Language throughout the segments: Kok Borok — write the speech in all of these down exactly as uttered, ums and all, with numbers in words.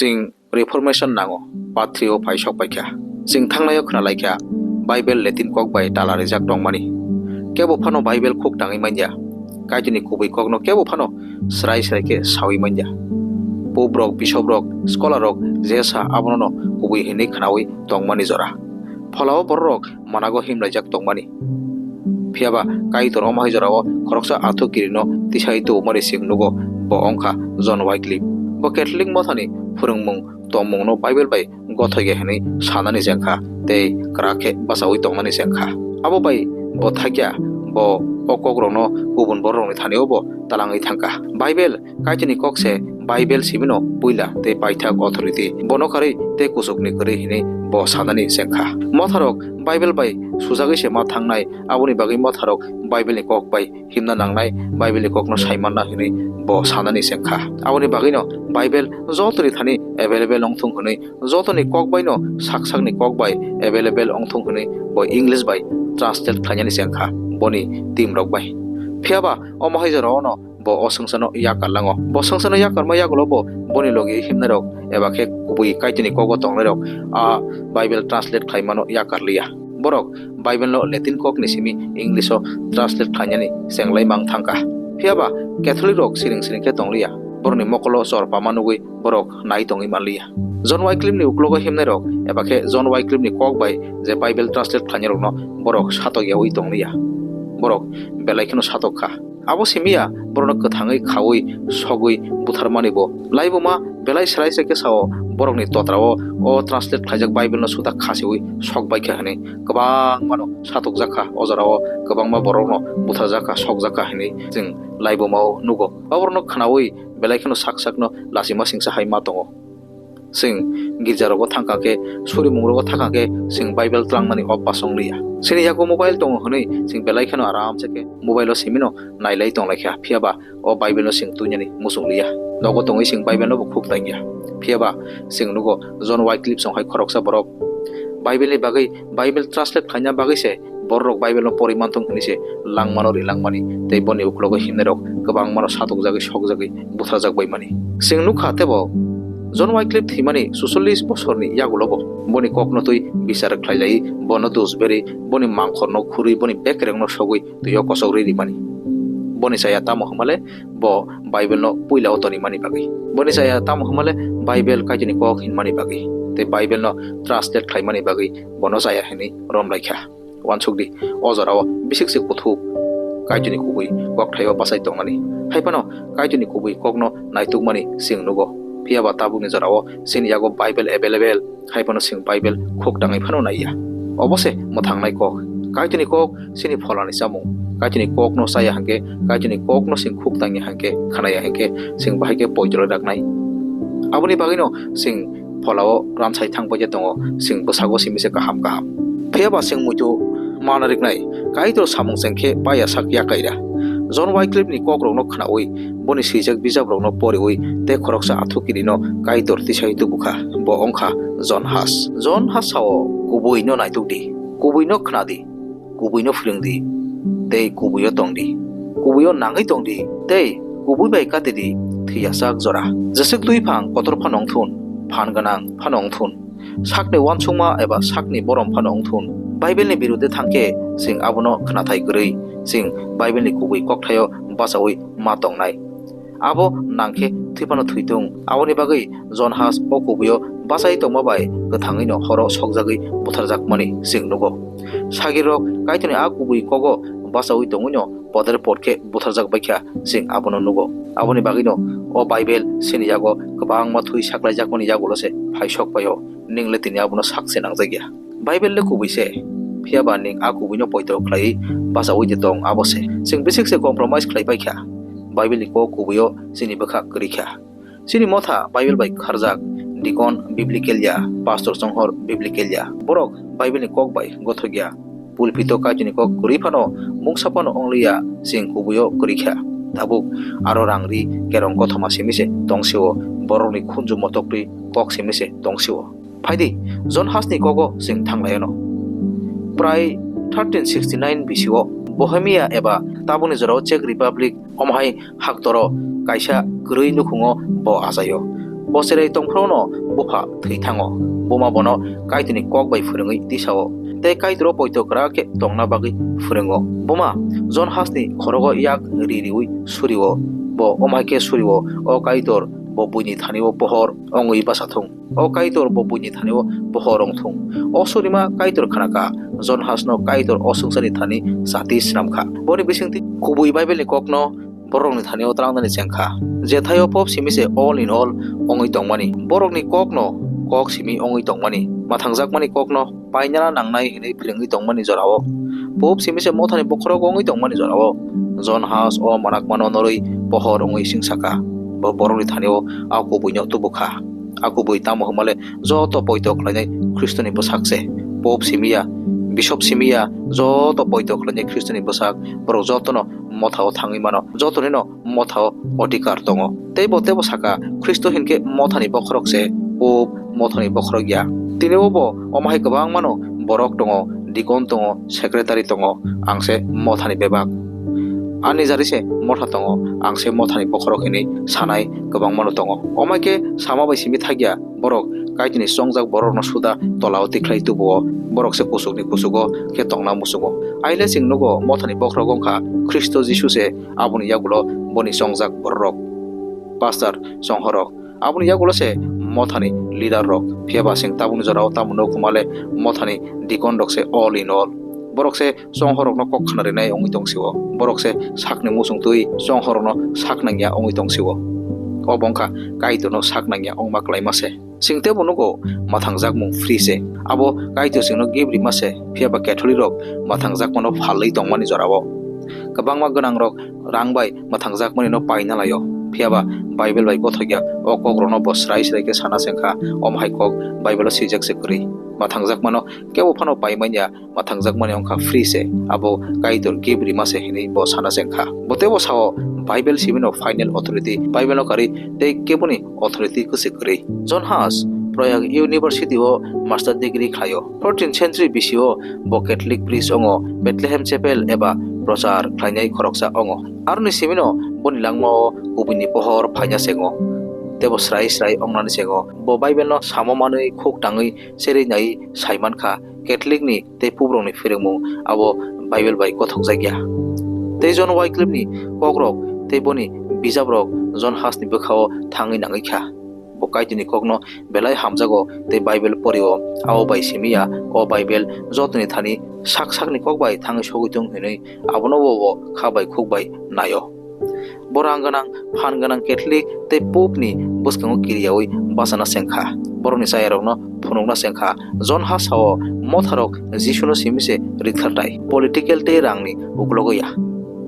Chwng Reformation nango, pathrio phai sok paikha. Chwng thangnaio khna laikha, Bible Latin kok bai tala rijak tongmani. Kebo phano Bible khuk tangwi manya. Kaitorni kubui kokno kebo phano srai srai khe sawi manya. Pope rok, bishop rok, scholar rok je sa abono kubui hinwi khnawi tongmani jora. Pholao bororok manago himlaijak tongmani. Phiyaba Kaitor omo hai jorao khoroksa athuk kirino tisai tubumani chwng nugo, bo wngkha John Wycliffe. Bo Catholic mothani phwrwngmung tongmungno Bible bai gothoiya hwnwi sanani chengkha tei kwrak khe bachaui tongnani chengkha. Abo bai bo thakya, bo o kokrokno kubun bororokni thanio bo talangwi thangkha. Bible Kaitorni kok se Bible simino puila tei paithak authority, bono karwi tei kuchukni kwrwi hwnwi bo sanani chengkha. Motharok Bible bai sujagwi se ma thangnai, aboni bagwi motharok Bible ni kok bai himna nangnai, Bible ni kokno saimanna hwnwi bo sanani chengkha. Aboni bagwino Bible jotoni thani available wngthung hwnwi, jotoni kok baino sak sakni kok bai available wngthung hwnwi bo English bai translate khlainani chengkha boni team rok bai. Phiyaba omo hai jorao no bo o swngcharno yakar lango. Bo swngcharno yakarma yagulo bo boni logi himnairok eba khe kubui Kaitorni kogo tongnairok a Bible translate khlaimano yakar liya. Borok Bible no Latin kokni simi English o translate khlainani chenglai mang thangkha. Phiyaba Catholic rok siring siring khe tongliya. Borokni mokolo chor pama nugwi borok nai tongwi manliya. John Wycliffe ni uklogo himnairok eba khe John Wycliffe ni kok bai je Bible translate khlainairokno borok satok yaui tongliya. Borok belai kheno satok kha. Abo simiya borokno kwthangwi khaui sogwi butharmani bo. Laibuma belai srai se khe sao, borokni totrao o translate khlaijak Bible no suda khasiui sok baikha hwnwi kwbangmano satokjak kha. O jorao kwbangma borokno butharjak kha, sokjak kha hwnwi chwng laibumao nugo. Oborokno khnaui belai kheno sak sakno lachima singsa hai ma tongo. Chwng girjarogo thangkha khe, surimungrogo thangkha khe, chwng Bible tlangnani obas wng liya. Chini yago mobile tongo hwnwi chwng belai kheno aram se khe mobile o simino nailai tonglaikha, phiyaba o Bible no chwng tuinani muchung liya. Nogo tongwi chwng Bible no bo khuk tangya. Phiyaba chwng nugo John Wycliffe song hai khoroksa borok Bible ni bagwi, Bible translate khlaina bagwi se bororok Bible no pori manthung hwnwi se langmano ri langmani tei boni uklogo himnairok kwbangmano satokjagwi sokjagwi butharjak baimani. Chwng nukha teibo John Wycliffe thwimani suchollis bosorni yagulobo boni kokno twi bichar khlailai, bono dusberi, boni mangkhorno khurwi, boni bekerengno sogwi twio kosok rwi rimani. Boni chaya tamo hwnmale bo Bible no puila o tonimani bagwi. Boni chaya tamo hwnmale Bible Kaitorni kok hinmani bagwi tei Bible no translate khlaimani bagwi bono chaya hwnwi romlaikha. Uansukdi, o jorao bisik se kuthuk Kaitorni kubui kokthaio bachai tongnani. Haiphano Kaitorni kubui kokno naitukmani chwng nugo. Phiyaba tabukni jorao chini yago Bible available, haiphano chwng Bible khuk tangwi phano naiya. Obo se mwthangnai kok. Kaitorni kok chini pholani chamung. Kaitorni kokno chaya hwnkhe, Kaitorni kokno chwng khuk tangya hwnkhe, khnaya hwnkhe, chwng bahai khe poitolwi raknai. Aboni bagwino chwng pholao ransai thang paikhe tongo, chwng bwsago simi se kaham kaham. Phiyaba chwng muitu mana riknai, Kaitor samung chengkhe paya sak ya kaira. John Wycliffe ni kokrokno khnaui, boni swijak bijaprokno poriui tei khoroksa athukirino Kaitor tisai tubukha, bo wngkha John Huss. John Huss sao, kubuino naitukdi, kubuino khnadi, kubuino phwrwngdi, tei kubuio tongdi. Kubuio nangwi tongdi, tei kubui bai katidi thwiyasak jora. Jeswk twi phang kotor phano wngthun, phan gwnang phano wngthun, sakni uansukma eba sakni borom phano wngthun, Bible ni birude thangkhe chwng abono khnathai kwrwi, chwng Bible ni kubui kokthaio bachaui ma tongnai. Abo nangkhe thwi phano thwitung. Aboni bagwi John Huss o kubuio bachai tongma bai kwthangwino horo sokjagwi butharjakmani chwng nugo. Sagirrok Kaitorni a kubui kogo bachaui tongwino poder pot khe butharjak baikha, chwng abono nugo. Aboni bagwino o Bible chini yago kwbangma thwi saklaijakmani yagulo se phai sok paio, nwng le tini abono sak se nangjakya. Bible le kubui se, phiyaba nwng a kubuino poito khlaiwi bachaui de tong abo se. Chwng bisik se compromise khlai paikha. Bible ni kok kubuio chini bwkha kwrwi kha. Chini motha Bible bai kharjak, deacon biblical ya, pastor chonghor biblical ya. Borok Bible ni kok bai gothok ya. Pulpito Kaitorni kok kwrwi phano, mungsa phano wng liya, chwng kubuio kwrwi kha. Tabuk aro rang ri kerong kothoma simi se tong sio, borokni khunju motok twi kok simi se tong sio. Phaidi, John Huss ni kogo chwng thang lai anw. Prai thirteen sixty nine B C o Bohemia eba tabukni jorao Czech Republic, omo hai haktoro kaisa kwrwi nukhungo bo achaio. Bo cherai tongphruno bupha thwi thango. Buma bono Kaitorni kok bai phwrwngwi tisao, tei Kaitoro poito kwrak khe tongna bagwi phwrwngo. Buma John Hasni khorogo yak ri riwi surio. Bo omhai khe surio, "O Kaitor, bo buini thani-o pohor wngwi bacha thung. O Kaitor, bo buini thani-o pohor wng thung." O surima Kaitor khna kha. John Hasno Kaitor o swngcharni thani chati snam kha. Boni bisingtwi kubui Bible-ni kokno borokni thani-o twlangnani cheng kha. Jethaio pop simi se all in all wngwi tongmani. Borokni kokno kok simi wngwi tongmani. Mathangjakmani kokno painana nangnai hinwi phwrwngwi tongmani jorao. Pop simi se mothani bokhorok wngwi tongmani jorao. John Has o manakmano norwi pohor wngwi sing saka. Bo borokni thani-o a kubuino tubu kha. A kubui tamo hwnmale joto poito khlainai Khristoni bwsak se. Pop simi ya, bishop simi ya, joto poito khlainai Khristoni bwsak, borok jotono mothao thangwi mano, jotonino mothao odhikar tongo. Tei bo teibo saka, Khristo hinkhe mothani bokhorok se, Pope mothani bokhorok ya. Tini bo omo hai kwbangmano borok tongo, deacon tongo, secretary tongo, ang se mothani bebak. Ani jari se motha tongo, ang se mothani bokhorok hinwi sanai kwbangmano tongo. Omo hai khe sama bai simi thakya, borok Kaitorni chongjak borokno suda tolao tikhlai tubuo, borok se kuchukni kuchugo khe tongna muchungo. Aile chwng nugo, mothani bokhorok wngkha Khristo Jisu se, aboni yagulo boni chongjak bororok, pastor, chonghorrok. Aboni yagulo se mothani leader rok. Phiya ba chwng tabukni jorao tamo nuk hwnmale mothani deacon rok se all in all. Borok se chonghorrokno kok khna rinai wngwi tong sio. Borok se sakni muchung twi chonghorrokno sak nangya wngwi tong sio. Obo wngkha Kaitorno sak nangya wngma kwlaima se. Chwng teibo nugo, mathangjakmung free se. Abo Kaitor chwngno gift rima se. Phiya ba Catholic rok mathangjakmano phalwi tongmani jorao kwbangma gwnang rok rang bai mathangjakmani no paina laio. Phiya ba Bible bai gothok ya o kok rokno bo srai srai khe sana se wngkha, omo hai kok Bible o swijak se kwrwi. Mathangjakmano kebo phano pai manya, mathangjakmani wngkha free se, abo Kaitor gift rima se hinwi bo sana se wngkha. Bo teibo sao, Bible simi no final authority, Bible no karwi tei keboni authority kwswi kwrwi. John Huss Prague University o master degree khlaio. Fourteenth century B C o bo Catholic priest wngo, Bethlehem Chapel eba prochar khlainai khoroksa wngo. Aroni simino boni langmao kubuini pohor phaina sengo. Teibo srai srai wngnani sengo. Bo Bible no samo manwi khuk tangwi cherwi naiwi sai mankha, Catholic ni tei pubrokni phwrwngmung abo Bible bai gothokjak ya. Tei John Wycliffe ni kokrok tei boni bijabrok John Huss ni bwkhao thangwi nangwi kha. Bo Kaitorni kokno belai hamjago tei Bible porio. Abo bai simi ya, o Bible jotoni thani sak sakni kok bai thangwi sogwi thung hinwi abono bo bo kha bai khuk bai naio. Bo rang gwnang, phan gwnang Catholic tei Pope ni bwskango kiriyaui bachana chengkha. Borokni chayarokno phunukna chengkha. John Huss sao motharok Jisuno simi se rithartai, political tei rangni uklogo ya.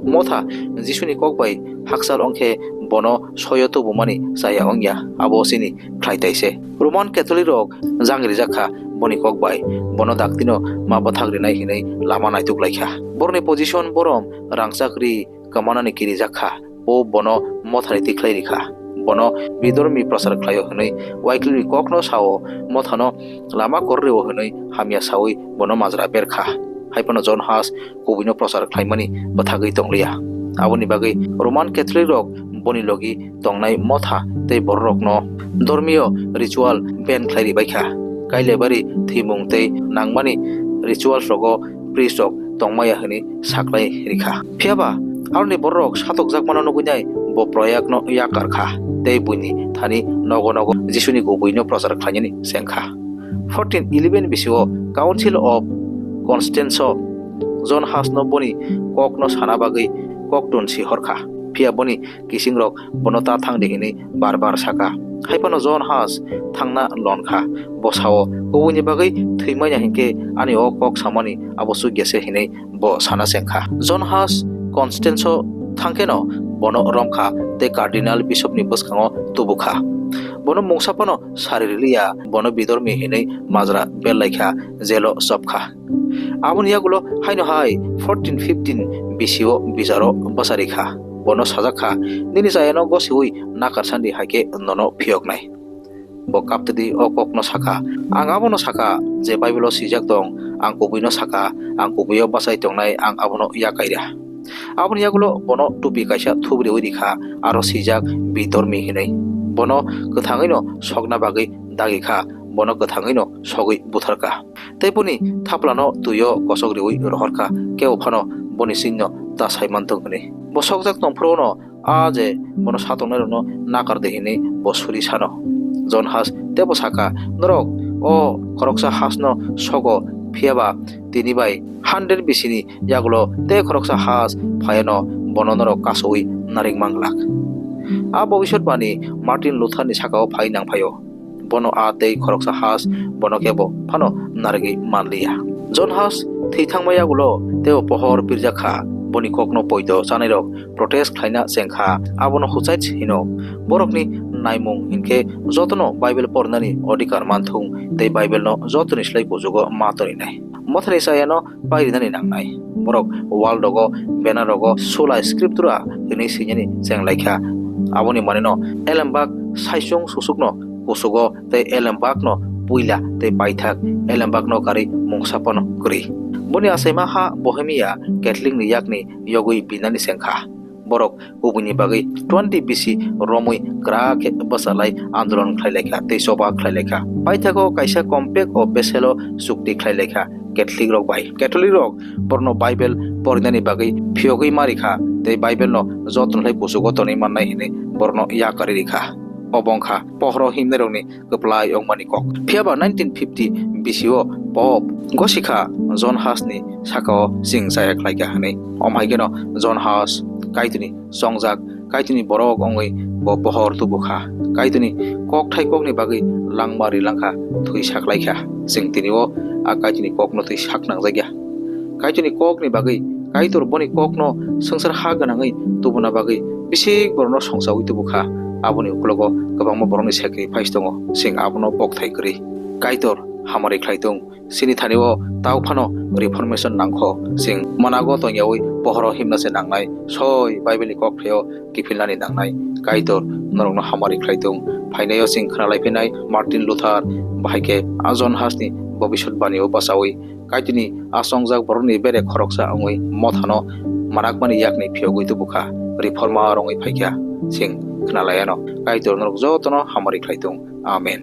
Motha Jisuni kok bai hakchal wngkhe bono soyo tubumani chaya wngya, abo chini khlaitai se. Roman Catholic rok jang rijak kha boni kok bai, bono daktino ma bwthak rinai hinwi lama naituk lai kha. Borokni position borom rangchak ri kwmanani kirijak kha, bo bono mothani tikhlai ri kha. Bono bidormi prochar khlaio hwnwi Wycliffe ni kokno sao, mothano lama kwrwrio hwnwi hamya saui bono majra ber kha. Hai phano John Huss kubuino prochar khlaimani bwthagwi tongliya. Aboni bagwi Roman Catholic rok boni logi tongnai motha tei bororokno dormiyo ritual ban khlai ri bai kha. Kailebari thwimung tei nangmani rituals rogo priest rok tongmaya hwnwi saklai ri kha. Phiya ba aroni bororok satokjakmano nugwi nai bo Prague no yakar kha tei buini thani nogo nogo Jisuni kubuino prochar khlainani cheng kha. Fourteen eleven bisio Council of Constance o John Huss no boni kokno sana bagwi koktun si hor kha. Phiya boni kisingrok bono ta thang di hinwi bar bar saka. Hai phano John Huss thangna lon kha. Bo sao, "Kubuini bagwi thwi manya hinkhe ani o kok samani abo chukya se," hinwi bo sana cheng kha. John Huss Constance o thang kheno bono rom kha tei Cardinal Bishop ni bwskango tubu kha. Bono mungsa phano sari riliya, bono bidormi hinwi majra ber lai kha, jelo chop kha. Aboni yagulo haino hai fourteen fifteen B C o bijaro bwchari kha. Bono sajak kha, "Nini chayano gosiui nakar sandi, hai khe nono phiyoknai." Bo kaptidi o kokno sakha, "Ang abono sakha je Bible o swijak tong, ang kubuino sakha, ang kubuio bachai tongnai, ang abono yakaira." Aboni yagulo bono tupi kaisa thubriui rikha, aro swijak bidormi hinwi. Bono kwthangwi no sokna bagwi dagi kha, bono kwthangwi no sogwi buthar kha. Tei boni thaplano twio kosok riwi rohor kha, kebo phano boni sinno ta sai man thung hwnwi. Bo sokjak tong phuru no a je bono sa tongnai rokno nakar de hwnwi bo suri sano. John Huss tebo saka, "Norok o khoroksa hasno sogo, phiya ba tini bai hundred bisini yagulo tei khoroksa has phaiano bono norok kasowi narik manglak." A bobiswt bani Martin Luther ni sakao phai nang phaio. Bono a tei khoroksa has bono kebo phano narigwi manliya. John Huss thwi thangma yagulo tebo pohor pirjak kha. Boni kokno poito chanairok protest khlaina chengkha, abono huchait hino. Borokni naimung hinkhe jotono Bible porinani odhikar manthung tei Bible no jotoni slai kuchugo ma toninai. Mothani chayano pairinani nangnai. Borok wall rogo, banner rogo Sola Scriptura hwnwi swinani chenglaikha. Aboni manwino elembak saichung susukno kuchugo tei elembakno puila tei paithak, elembakno karwi mungsa phano kwrwi. Boni achaima ha Bohemia Catholic ni yakni yogwi binani chengkha. Borok kubuni bagwi twenty B C romwi kwrak khe bwchalai andolon khlai laikha tei choba khlai laikha. Paithago kaisa compact o Basel o chukti khlai laikha Catholic rok bai. Catholic rok borokno Bible porinani bagwi phiyogwi ma rikha tei Bible no jotono khlai kuchugo tonwi mannai hwnwi borokno yakarwi rikha. Obo wngkha pohoro himnairokni kwplai wngmani kok. Phiya ba nineteen fifty B C o Pope gosikha John Huss ni sakao ching chaya khlaikha hwnwi. Omo hai kheno John Huss Kaitorni chongjak, Kaitorni borok wngwi bo pohor tubukha. Kaitorni kokthai kokni bagwi langma rilangkha, thwi saklaikha. Chwng tini o a Kaitorni kokno twi sak nangjakya. Kaitorni kokni bagwi, Kaitor boni kokno swngchar ha gwnangwi tubuna bagwi bisik borokno songchawi tubukha. Aboni ukologo kwbangma borokni sacrifice tongo, chwng abono pokthai kwrwi. Kaitor hamari khlai tung. Chini thani o tau phano reformation nangkho, chwng mwnago tongyawi pohoro himna se nangnai, soi Bible ni kokthaio kiphilnani nangnai. Kaitor norokno hamari khlai tung. Phainaio chwng khwnalai phinai Martin Luther, bahai khe a John Huss ni bobiswt bani o bachawi Kaitorni a chongjak borokni bere khoroksa wngwi mothano manakmani yakni phiyogwi tubukha, reformer wngwi phaikha, chwng khwnalaiano. Kaitor norok jotono hamari khlai tung. Amen.